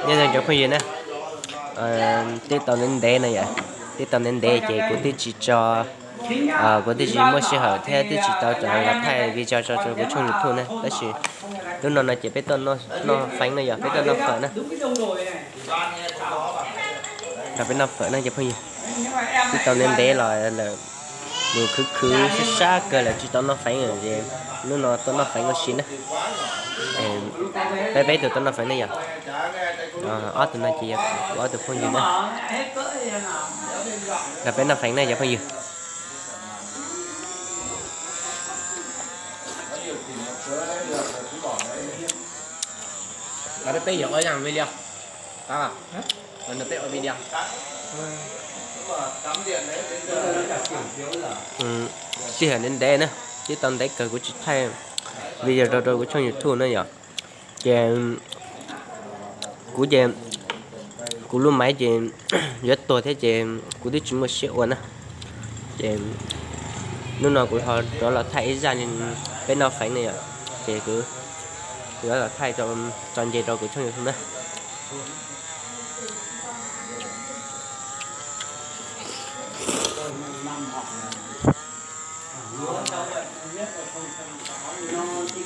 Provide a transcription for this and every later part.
Nyob zoo cov phooj ywg na, twb tau ntev ntev no yom, twb tau ntev ntev ces kuv twb tsis tso, kuv twb tsis muaj sij hawm thiab twb tsis tau los thaij video tso rau kuv tshooj YouTube na, tab sis lub no no ces peb tuaj noj feeb no yog peb tuaj noj fawm na. Rau peb noj fawm na cov phooj ywg. Twb tau ntev ntev los lawm, mus khwv khwv sib sab kawg lawm tsis tau noj feeb ces hnub no tuaj noj feeb ua si na. Peb peb tug tuaj noj feeb ne yom. Ob tug no ces yog kuv ob tug phooj ywg na. Rau peb noj feeb na cov phooj ywg. Peb ua video. Sij hawm ntev ntev na, twb tau ntev kawg kuv tsis thaij video rau rau kuv tshooj YouTube na yom. Ces kuv ces kuv lub maiv ces yuav tuag thiab ces kuv twb tsis muaj siab ua na. Ces hnub no kuv ho rov los thaij ib zaj li peb noj feeb ne yom. Ces kuv yuav los thaij tso nce rau kuv tshooj YouTube na.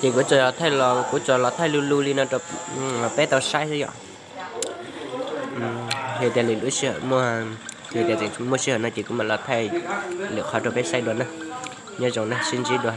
Ces kuv tsuas los thaij lu lu li no rau peb tau saib xwb yom. Yog tias lwm lub sij hawm muaj, yog tias tseem muaj sij hawm no ces kuv mam los thaij lwm qhov rau peb saib dua na. Nyob zoo na, sib ntsib dua.